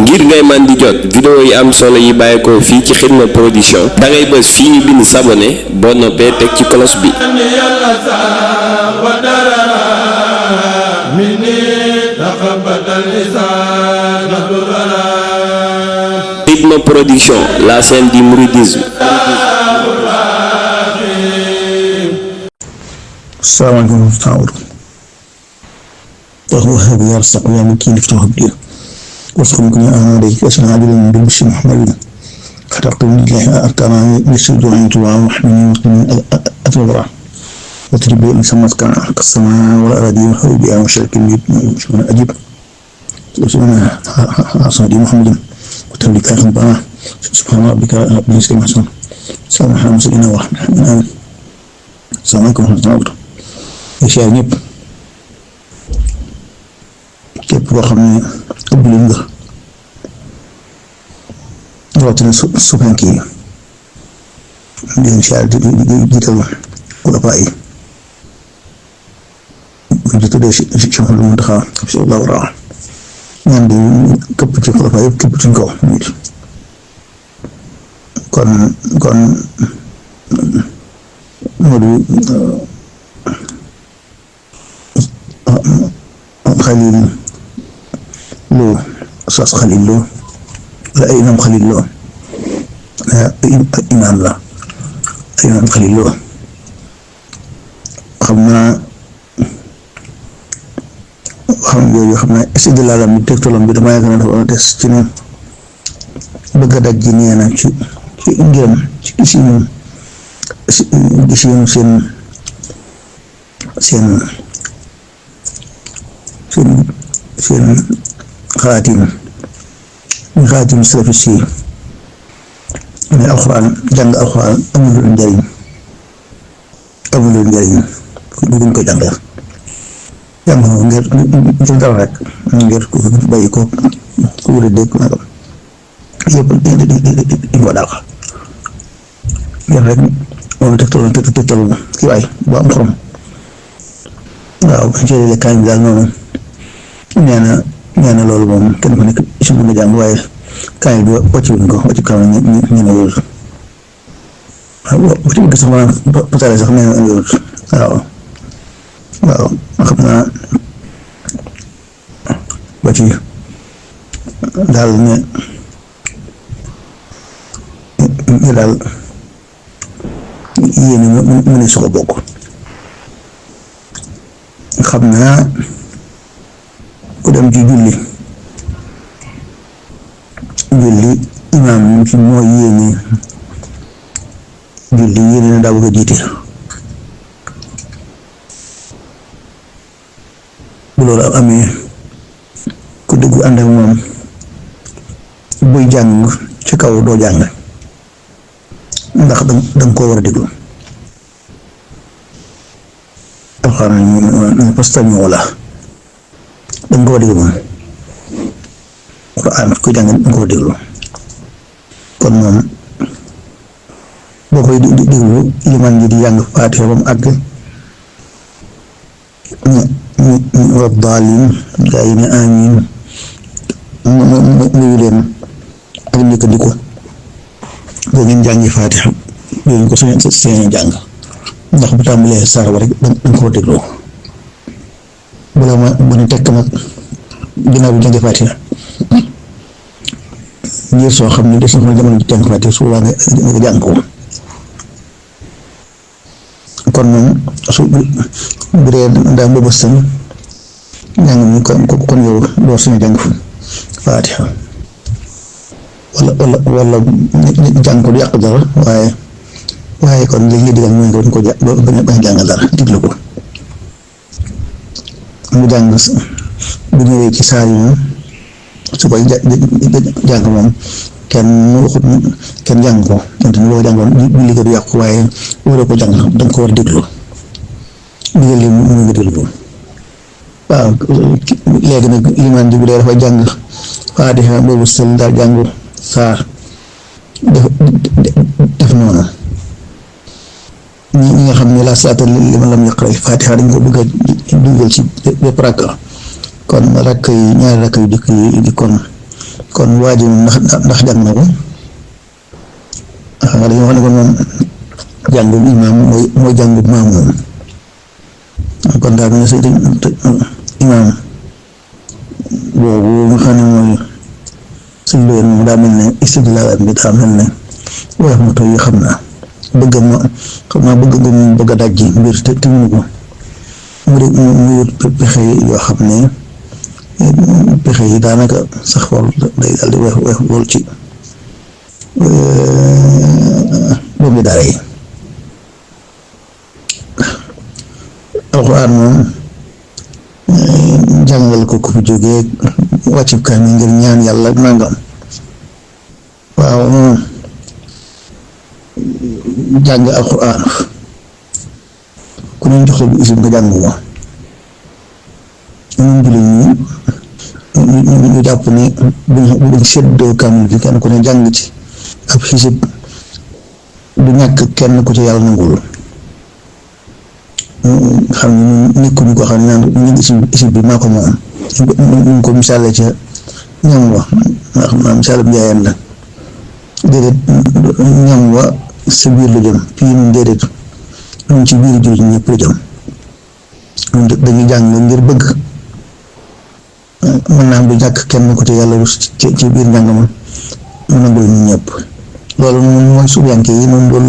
ngir ngay man di jot vidéo yi am solo yi bàyyeekoo fii ci Xidma Production da ngay bës fii ñu bind s'abonner boo noppee teg ci cloche bi. Xidma Production, la chaîne du mouridisme. salaamaaleykum وهب يرزق يا مكين افتح بي وارزقني كل آن عليك أسمع عبدا بالبشر محمد خلقني لله أركانا يسجد عن طوعا وحمني وقني أتوضع وتربي إن سمت كان حق السماء والأراضي وحبي بها وشرك شكرا أجيب وسبحان صادي محمد وتملك أخبارنا سبحان ربك رب العزة عما يصفون سلام على المرسلين ورحمة الله آمين. السلام عليكم ورحمة الله وبركاته. يا شيخ ñëpp képp koo xam ne ëpp lu nga rawatina suufenk yi di leen siyaar di jiital xulafaa yi buñ ci tuddee Cheikh Mouhamadou Mountakha hafizahullah wa ra'ah ñaan di këpp ci xulafaa yëpp képp ci kaw kon Modou Khalil Lo Oustaz Khalil Lo wala ay Imam Khalil Lo imaam la ay Imam Khalil Lo xam naa istidlaalam bi tegtalam bi dama yaakaar ne dafa des ci ne bëgg a daj ji nee na ci ngërëm ci gisinu seen xaatim salafis yi ne alxuraan jàng alxuraan amul njariñ duñ ko jàng ngir dara rek ngir ku bàyyi ko ku wula dégg nagam yëpp di ko dàq ngir rek moom tegtal kii waay bu am xorom waaw jëlee kaay bi daal noonu nee na loolu moom kenn ku nekk si mën nga jàng waaye kaay bi wàcc wuñ ko wàcc kaw ñu ne loolu waaw wàcc wuñ ko sax maanaam patale sax nee na loolu waaw xam naa wàcc daal ne daal yéen mu ne soog a bokk xam naa ku dem ci julli imaam ci moo yéene julli yéene na daa bëgg a jiite bu loolu amee ku déggu ànd ak moom buy jàng ci kaw doo jàng ndax danga koo war a déglu alxuraan fastami'u lahu danga koo déglu moom alxuraan kuy jàng danga koo déglu kon moom boo koy déglu limaan ji di jàng Faatiha ba mu àgg ñu wa daalliin gaa yi ne amiin nuyu leen ak njëkkandiku boo ngeen jàngi Faatiha yooyu ko seen jàng ndax bu tàmbalee saar ba rek danga koo dégloo bu ne tekk nag ginnaaw bi jàngi Faatiha ngir soo xam ne des na ko jamono ji jàng Faatiha su boobaa nga jàng ko kon moom su bu dee daa mbëbëstan njàng mi kon yow doo suñu jàng Faatiha wala jàng ko du yàq dara waaye kon li digal mooy nga ko bañ a jàng dara diglu ko mu jàng bu ñëwee ci saar yi moom su koy jàng moom kenn waxut kenn jàng ko donte ni boo jàngoon julli ko du yàqu waaye waroo ko jàng danga ko war a déglu digal li mu nga déglu waaw léegi nag limaan ji bu dee dafa jàng Faatiha boobu sël daal jàngu saar def noonu ñi nga xam ne laa salaata liman lam yaqra Faatiha dañ ko bëgg a dugal ci bépp rakka kon rakk yi ñaari rakk yu jëkk yi di kon waa ji ndax jàng na ko xam nga dañoo wax ne kon moom jàngum imaam mooy jàngum maam moom kon daal ne si imaam boobu nga xam ne mooy suñ loolu moom daa mel ne istidlaal bi daa mel ne wax ma tooy xam naa bëgg a dajji mbir te mënu ko mu wut pexe yoo xam ne pexe yi daanaka sax xool day daal di weex lool ci boobu daara yi alxuraan moom jàngal ko ku fi jógee wàccib kaamil ngir ñaan yàlla nangam waaw jàng alxuraan ku ne jox la bu isib nga jàng ko ñun jullit ñi ñu jàpp ne buñ seddoo kaamil bi kenn ku ne jàng ci ab xisib du ñàkk kenn ku ci yàlla nangul xam ne nekkuñu ko xam ne naan ñu isib bi maa ko moom ñu ko misaale ca ñam wa nga xam naa misaale bi njaayeen la déedéet ñam wa sa biir la jëm fii ñun déedéet ñun ci biir jullit ñëpp la jëm ñun dañuy jàng ngir bëgg mën naa am du ñàkk kenn ko ci yàlla ci biir njàng ma mu nangul ñu ñëpp loolu moom mooy suufiyanke yi noonu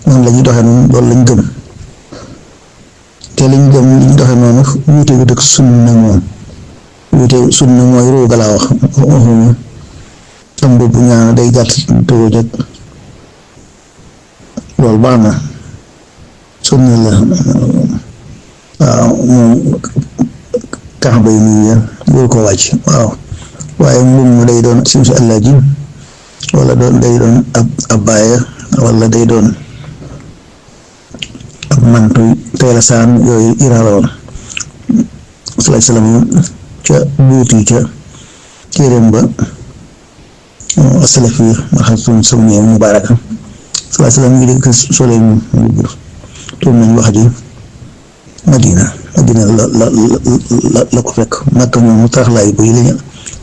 noonu la ñuy doxee noonu loolu lañ gëm te liñ gëm li ñu doxee noonu wuute wu dëkk sunna moom wuute sunna mooy rooga laa wax waxuñu am bopp ñaan day gàtt tëwëj ak loolu baax na sunna la waaw moom tax bay nii ya bul ko wàcc waaw waaye moom mu day doon sim si àllaa ji wala day doon ab baaya wala day doon ab mantu tey la saan yooyu Iran la woon salaay salaam ca buuti ca téeréem ba asalafi marxatun sawniya mubaaraka salaay salaam ngi dégg soleil mu tuum nañ wax ji Madina la ko fekk Makka moom mu taraxlaay bu yi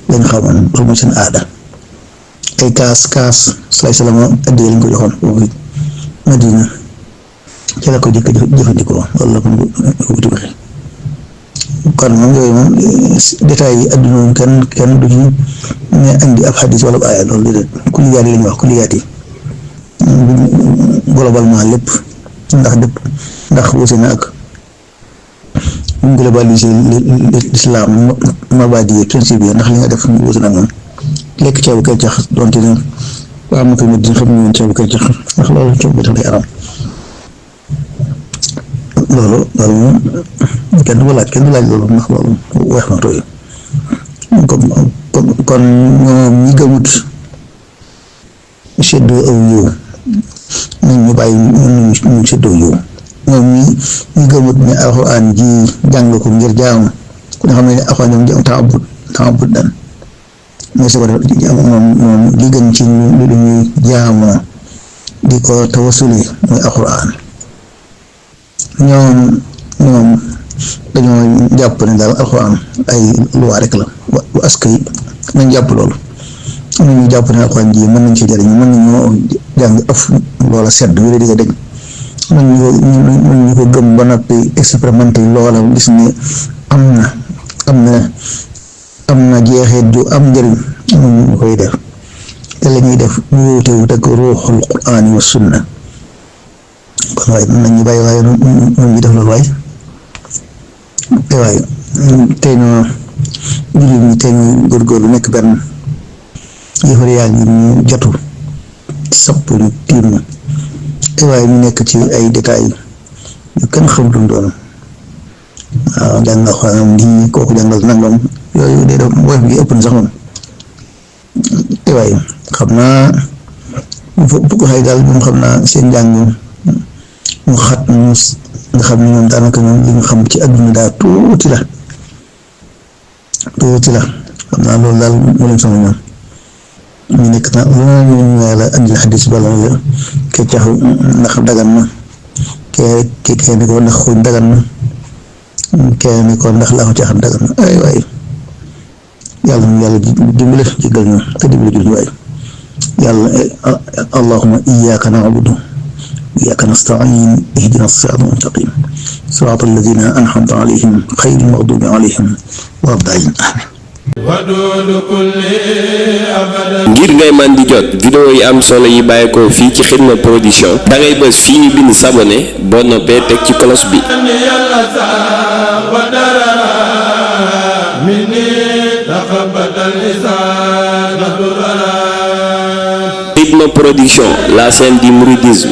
lañ xamoon loolu mooy seen aada ay kaas salaay salaam addee lañ ko joxoon foofu Madina ci la ko jëkk jëfandikoo loolu la ko wuti waxe kon moom yooyu moom détails yi adduna moom kenn du ci ne andi ab xadis wala aaya loolu déedéet kulliyaat yi la ñuy wax kulliyaat yi globalement lépp ndax wuute na ak ñu globalisé l'islam mabadi principe yi ndax li nga def wuute na moom lekk ceebu keccax donte ne waa am na ko nit dina xam ne ceebu keccax ndax loolu ceebu bi tax day aram loolu moom kenn du laaj loolu ndax loolu weex na tooy kon ñoom ñi gëmut seddoo aw yiw nañ ñu bàyyi ñu seddoo yiw ñoom ñi gëmut ne alxuraan ji jàng ko ngir jaamu ku ne xam ne alxuraan ñoom taabut dan mooy sa ko def moom li gën ci lu ñuy jaamoo di ko tawasuli mooy alxuraan ñoom dañoo jàpp ne daal alxuraan ay luwaa rek la bu askay nañ jàpp loolu am nañu jàpp ne alxuraan ji mën nañ ci jëriñ mën nañoo jàng ëf loola sedd wéra di ko dégg mën ñu ko gëm ba noppi expérimenté loola gis ne am na jeexeet ju am njëriñ ñu koy def te la ñuy def ñu wutewut ak ruuxul quraan wa sunna kon waaye nañu bàyyi waaye noonu ñu def loolu waaye tey ñoo jullit ñi tey ñu góorgóorlu nekk benn yëfar yaa ngi ñu jotu sapp ñu tiim na waaye ñu nekk ci ay détails yu kenn xamutoon doon waaw jàngal xoolal lii kooku jàngal nangam yooyu day def woyof gi ëpp na sax moom waaye xam naa bu ko xëy daal moom xam naa seen njàng mu xat nga xam ne moom daanaka moom li nga xam ci adduna daa tuuti la xam naa loolu daal moo leen sama ñoom ñu nekk na lu ñu la andil xadis bala la keccaxu ndax dagan na kee ne ko ndax xuñ dagan na kenn ni ko ndax laa ko caaxaan dagan na ay waay yàlla ñu yàlla dimbale jéggal ñu te dimbale jur ñu waay yàlla allahumma iyyaka na'budu wa iyyaka nasta'in ihdina as-sirata al-mustaqim sirata alladhina an'amta alayhim ghayril maghdubi alayhim wa lad-dallin ngir ngay man di jot vidéo yi am solo yi bàyyeekoo fii ci Xidma Production da ngay bës fii ñu bind s'abonner boo noppee teg ci cloche bi. Xidma Production, la chaîne du mouridisme.